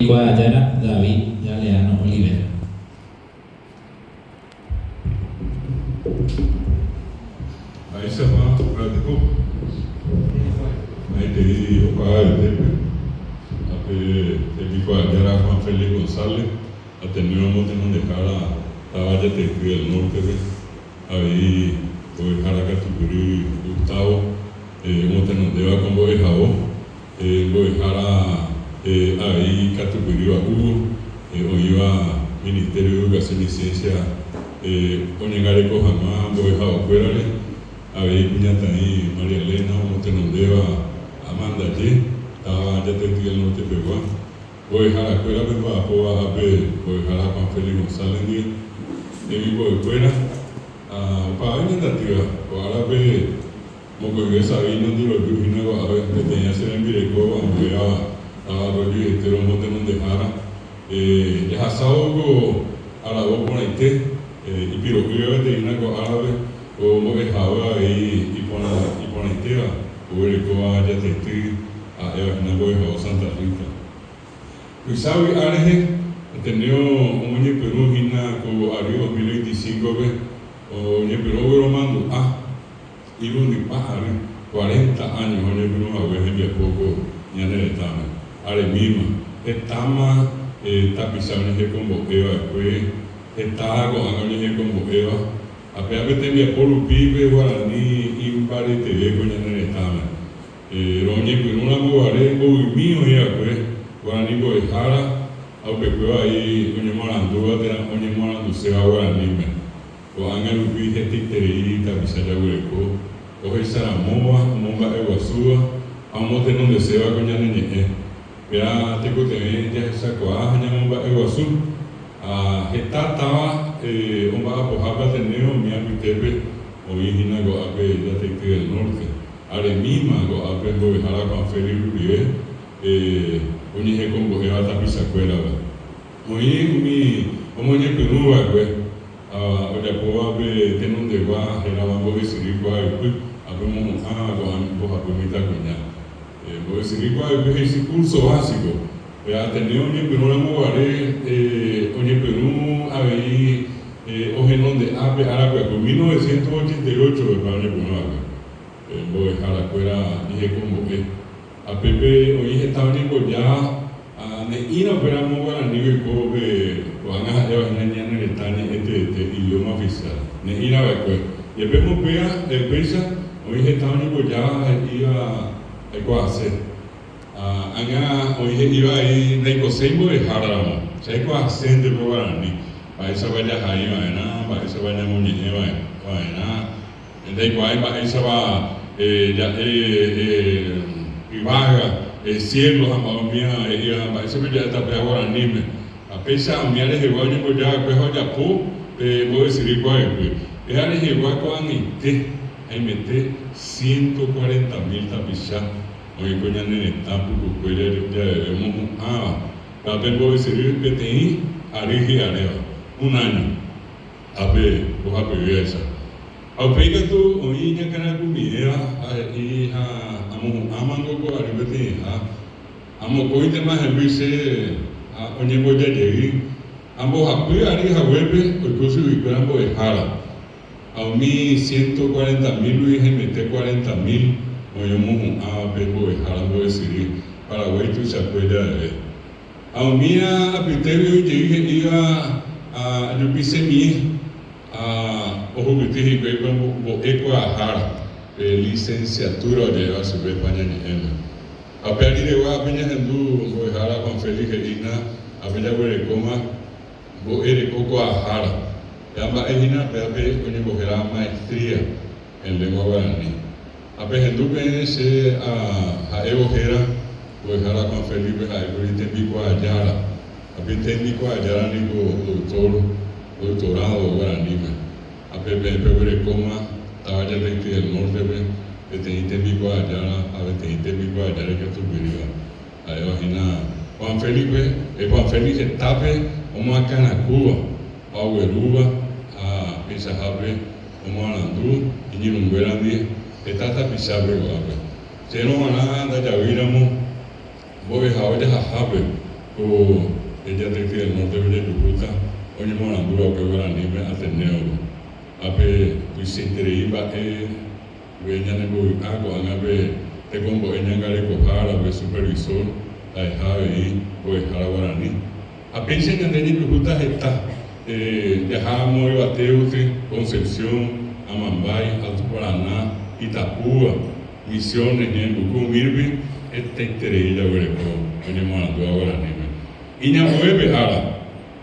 Tembikuaajára David Galeano Olivera. Mba'éichapa opractico maitei opavavetépe ha pe tembikuaajára Juan Félix González Ateneo motenondehára táva Jateky del Norte-pe, avei mbo'ehára katupyry Gustavo omotenondéva ko mbo'ehao. Mbo'ehára avei katupyrýva Hugo, oĩva Ministerio de Educación y Ciencia oñangareko hag̃ua mbo'ehaokuérare, avei kuñataĩ María Elena omotenondéva amandaje táva Jateky del Norte-pegua. Mbo'eharakuérape mba'apóva ápe mbo'ehára Juan Félix González ndive, hemimbo'ekuéra ha opavave ñandatýva ko árape. Mokõive Sabino ndiroju hína ko'ápe, peteĩva che rembireko ambuéva táva Arroyo y Estero motenondehára. Jahasávo ko aravo porãite, ipiro'ýva peteĩ hína ko árape, ko mbo'ehaóva avei iporãitéva, oguerekóva Jatety ha'éva hína mbo'ehao Santa Rita. Tuicha vy'a rehe, Ateneo omoñepyrũ hína ko ary 2025-pe, oñepyrũ ogueromandu'a Irundypa ary, cuarenta años oñepyrũ hague hembiapo ko ñane retãme. Aremíma, hetáma tapicha oñehekombo'e va'ekue, heta ko'ág̃a oñehekombo'éva, ha péva pe tembiapo rupi pe guarani imbareteve ko ñane retãme. Roñepyrũ ramo guare mbovymi oĩ va'ekue guarani mbo'ehára ha upekuéva ai oñemoarandúva térã oñemoaranduséva guaraníme. Ko'ág̃a rupi hetaiterei tapicha jaguereko ohecharamóva, omomba'eguasúva ha omotenondeséva ko ñane ñe'ẽ. Péa tekotevẽ jahechakuaa ha ñamomba'eguasu. Ha heta táva omba'apohápe Ateneo umi apytépe oĩ hína ko'ápe Jateity del Norte. Aremíma ko'ápe mbo'ehára Juan Félix rupive oñehekombo'éva tapichakuérape. Oĩ umi omoñepyrũ va'ekue ha ojapóva pe tenondegua hérava mbo'esyry kuaaypy ha pe omohu'ãva ko'ã mbohapy mitãkuña. Mbo'esyry kuaaypy he'ise curso básico. Pe Ateneo oñepyrũ ramo guare oñepyrũ avei ohenonde'a pe ára pyahu 1988 pepa oñepyrũ va'ekue mbo'eharakuéra ñehekombo'e. Ha pépe oĩ heta oñemboja ha ne'ĩra upéramo guarani oiko pe ko'ág̃a ha'éva hína ñane retã ñe'ẽ teete, idioma oficial. Ne'ĩra va'ekue. Jepémo upéva, upéicha, oĩ heta oñemboja ha he'íva aikuaase. Ha ág̃a oĩ he'íva avei ndaikoséi mbo'ehára ramo, che aikuaasénte pe guarani, mba'éichapa jahai va'erã, mba'éichapa ñamoñe'ẽ va'erã. Ndaikuaái mba'éichapa ja'e yvága, cielo ha mba'e umíva he'íva mba'éichapa ja'éta péva guaraníme. Ha péicha umíva rehegua oñemboja va'ekue ha ojapo pe mbo'esyry kuave'ỹgui. Péva rehegua ko'ag̃aite haimete ciento cuarenta mil tapicha oĩ ko ñane retã pukukue javeve omohu'ãva péva pe mbo'esyry peteĩ ary hi'aréva, un año. Ápe mbohapyvévaicha. Ha upéi katu oĩ iñakãrakumivéva ha he'i ha amohu'ãmango ko ary peteĩha, ha mokõintema hemby che ha oñemboja jey, ha mbohapy ary haguépe oiko chuguikuéra mbo'ehára, ha umi ciento cuarenta mil-gui haimete cuarenta mil oĩ omohu'ãva pe mbo'ehára mbo'esyry Paraguái tuichakue javeve. Ha umía apytégui ojei he'íva ajupisemie ha ohupyty hikuái pe mbo'e kuaahára, pe licenciatura oje'éva chupe España ñe'ẽme. Ha pe ariregua ápe ñahendu mbo'ehára Juan Félix he'ína ápe jaguerekóma mbo'e reko kuaahára. Péva mba'e hína pévape oñembohéra maestría en lengua guarani. Ha pehendu peẽ che ha'évo héra, mbo'ehára Juan Felipe ha'ékuri tembikuaajára. Ha pe tembikuaajára niko doctor, doctorado guaraníme. Ha pe peẽ peguerekóma táva Jataity del Norte-pe peteĩ tembikuaajára ha peteĩ tembikuaajára ikatupyrýva. Ha'éva hína Juan Felipe, Juan Félix hetápe omoakãrakúva ha oguerúva ha peichahápe omoarandu iñirũnguéra ndive heta tapichápe ko'ápe. Chérõ g̃uarã ndajavýiramo mbo'ehao jahahápe. Ko Jateky del Norte-pe jajuhúta oñemoarandúva upe guaraníme Ateneo-pe. Ápe tuichaiterei mba'e guie ñanembovy'a ko'ág̃a pe tekombo'e ñangarekohára, pe supervisor ha'eha avei mbo'ehára guarani. Ha péicha ñande jajuhúta heta jaha amo yvatévoty, Concepción, Amambay, Alto Paraná, Itapúa, Misiones, Ñe'ẽmbuku umírupi hetaiterei jaguereko oñemoarandúva guaraníme. Iñambue pe ára,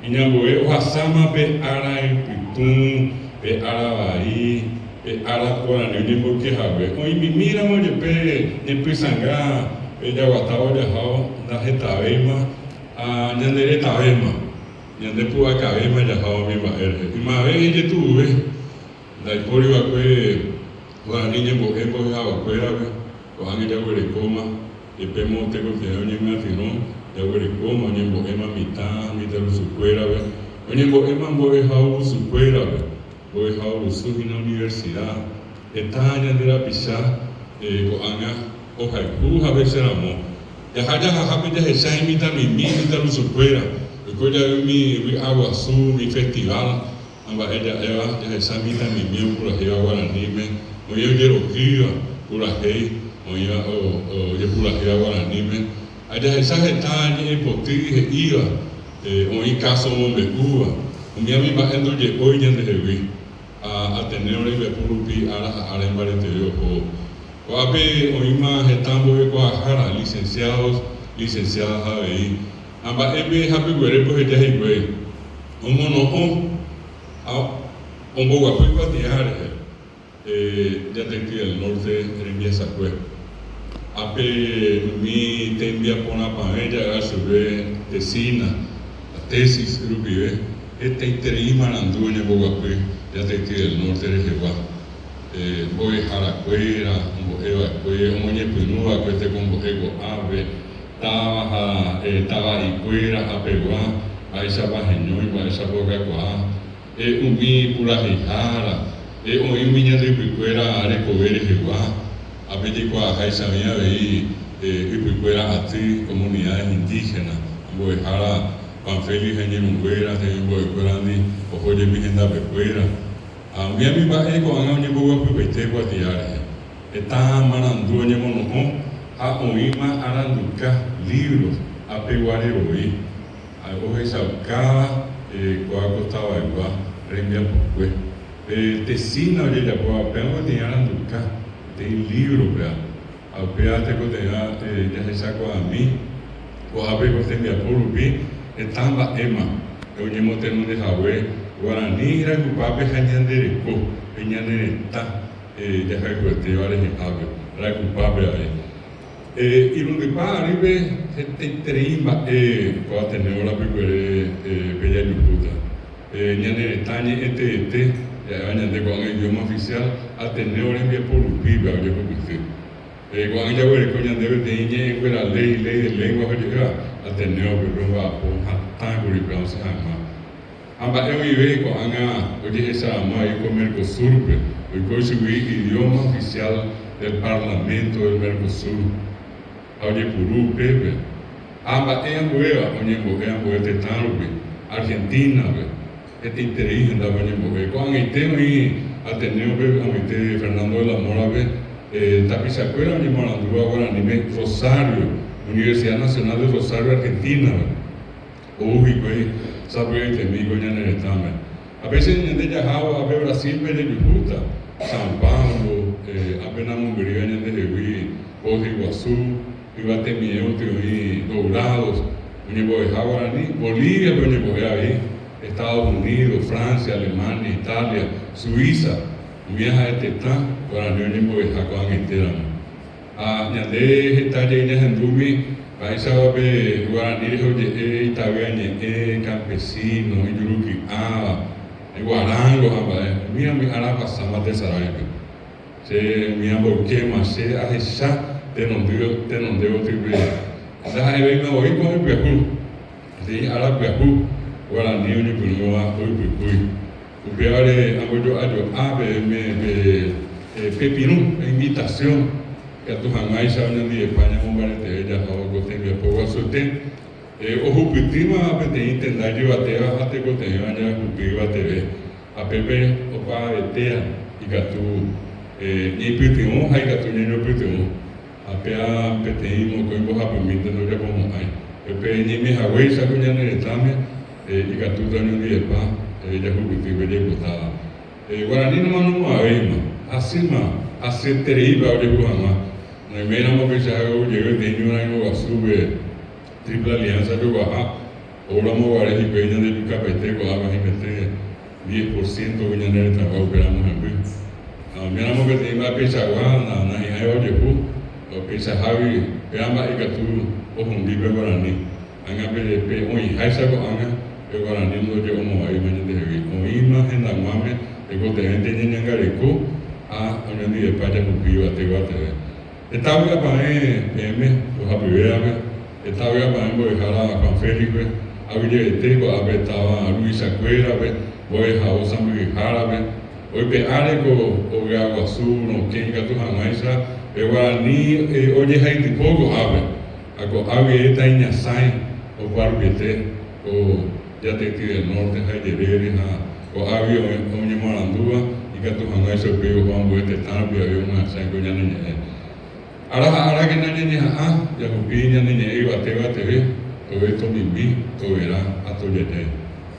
iñambue ohasáma pe ára ypytũ, pe ára vai, pe ára guarani oñemboyke hague. Oĩmimíramo jepe ñepysãnga pe jaguatávo jahávo ndahetavéima ha ñande retavéma, ñande pu'akavéma jahávo umi mba'e rehe. Ymave ijetu'uve, ndaipóri va'ekue guarani ñembo'e mbo'ehavakuérape, ko'ág̃a jaguerekóma, jepémo tekotevẽ oñemyatyrõ, jaguerekóma, oñembo'éma mitã, mitãrusukuérape, oñembo'éma mbo'ehaovusukuérape, mbo'ehaovusu hína universidad, heta ñande rapicha ko'ág̃a ohayhu ha hecharamo. Jaha jahahápe jahecha imitãmimi mitãrusukuéra, oiko jave umi vy'a guasu, umi festival ha mba'e ja'éva, jahecha mitãmimi opurahéiva guaraníme, oĩ ojerokýva purahéi, oĩva ojepurahéiva guaraníme, ha jahecha heta ñe'ẽpoty he'íva, oĩ káso omombe'úva, umi ami mba'e ndoje'ói ñandehegui, ha Ateneo rembiapo rupi ára ha ára imbareteve ohóvo. Ko'ápe oĩma heta mbo'ekuaahára, licenciados, licenciadas avei, ha mba'épe hapykuerépe oheja hikuái, omono'õ ha omboguapy kuatia rehe Jateky del Norte rembiasakue. Ápe umi tembiaporãpavẽ ja'éva chupe tesina, tesis, rupive hetaiterei marandu oñemboguapy Jateky del Norte rehegua. Mbo'eharakuéra ombo'eva'ekue, omoñepyrũva'ekue tekombo'e ko'ápe, táva ha tava'ikuéra apegua, mba'éichapa heñói, mba'éichapa okakuaa, umi puraheihára, oĩ umi ñande ypykuéra rekove rehegua, ápe jaikuaaháicha oĩ avei ypykuéra aty, comunidades indígenas, mbo'ehára Juan Félix ha iñirũnguéra, temimbo'ekuérandi oho jepi hendapekuéra. Ha umi ami mba'e ko'ág̃a oñemboguapypaite kuatia rehe. Heta marandu oñemono'õ ha oĩma aranduka, libros, apeguare voi, ohechaukáva kóa ko tavaygua rembiapokue. Pe tesina ojejapóva péva peteĩ aranduka, peteĩ libro péva. Ha upéva tekotevẽ jahechakuaami ko'ápe ko tembiapo rupi heta mba'éma oñemotenonde hague guarani rayhupápe ha ñande reko pe ñane retã jahayhuetéva rehehápe rayhupápe avei. Irundypa arýpe hetaiterei mba'e ko Ateneo rapykuere pe jajuhúta. Ñane retã ñe'ẽteete ja'éva ñande ko'ág̃a idioma oficial Ateneo rembiapo rupípe ojehupyty. Ko'ág̃a jaguereko ñande peteĩ ñe'ẽnguéra léi, ley de lenguas oje'éva, Ateneo-pe pe omba'apo hatãkuri pe osẽ hag̃ua. Ha mba'e oĩve ko'ág̃a ojehecharamo avei ko Mercosur-pe, oiko ichugui idioma oficial del Parlamento del Mercosur ha ojepuru upépe. Ha mba'e ambuéva oñembo'e ambue tetã rupi, Argentina-pe, hetaiterei hendápe oñembo'e. Ko'ag̃aite oĩ Ateneo-pe, ag̃uite Fernando de la Mora-pe, tapichakuéra oñemoarandúva guaraníme Rosario, Universidad Nacional de Rosario, Argentina-pe. Ou hikuái sapy'aitemi ko ñane retãme. Ha péicha ñande jahávo ápe Brasil-pe jajuhúta, São Paulo, ápe namombyrýva ñandehegui Foz do Iguaçu, yvatemiẽ gotyo oĩ Dourados, oñembo'eha guarani, Bolivia-pe oñembo'e avei, Estados Unidos, Francia, Alemania, Italia, Suiza, umíva ha'e tetã guarani oñembo'eha ko'ag̃aitéramo. Ha ñande heta jey ñahendúmi mba'éichapa pe guarani rehe oje'e itavy añe'ẽ, campesino, ijuruky'áva, guarango ha mba'e, umíva umi ára ahasáma tesaráipe. Che umi amboykéma, che ahecha tenonde tenonde gotýpe ndaha'evéima voi ko'ẽ pyahu, peteĩ ára pyahu guarani oñepyrũva oipykúi. Upévare ambojo'ajo'a peẽme pe pepirũ, pe invitación, ikatu hag̃uáicha oñondivepa ñamombareteve jahávo ko tembiapo guasuete. Ohupytýmava peteĩ tenda ijyvatéva ha tekotevẽva jahupi yvateve, ha pépe opavetéa ikatu ñaipytyvõ ha ikatu ñañopytyvõ, ha péa peteĩ mokõi mbohapymínte ndojapomo'ãi. Pépe ñaime haguéicha ko ñane retãme ikatúta oñondivepa jahupyty pe jaipotáva. Guarani nomanomo'ãvéima, hasýma, hasyetereípa ojehu hag̃ua. Noiméiramo peichahágui ou jey peteĩ ñorairõ guasúpe Triple Alianza joguaha, oúramo guare hikuái ñandejukapaite ko'ág̃a haimete diez por ciento-gui ñane retãgua upéramo hemby. Ha oiméramo peteĩ mba'e peichagua nahi'ãiva ojehu, peichahágui péva mba'e ikatu ohundi pe guarani. Ág̃a pe oĩháicha ko'ág̃a pe guarani ndoje'omo'ãvéima ñandehegui. Oĩma hendag̃uáme tekotevẽnte ñañangareko ha oñondivepa jahupi yvate yvateve. Heta vy'apavẽ peẽme mbohapyvévape, heta vy'apavẽ mbo'ehára Juan Félix-pe, aguyjevete ko'ápe táva ruvichakuérape, mbo'ehao sãmbyhyhárape, oipe'áre ko ogaguasu rokẽ ikatu hag̃uáicha pe guarani ojehaitypo ko'ápe. Ha ko'águi eta iñasãi opa rupiete ko Jateity del Norte ha ijerére ha ko'águi oñemoarandúva ikatu hag̃uáicha upéi oho ambue tetã rupi avei omyasãi ko ñane ñe'ẽ. Ára ha árakena ñañeha'ã jahupi ñane ñe'ẽ yvate yvateve, tove tomimbi, tovera ha tojajái.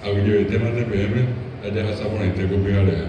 Aguyjevetémante peẽme ha jahasa porãite ko pyhareve.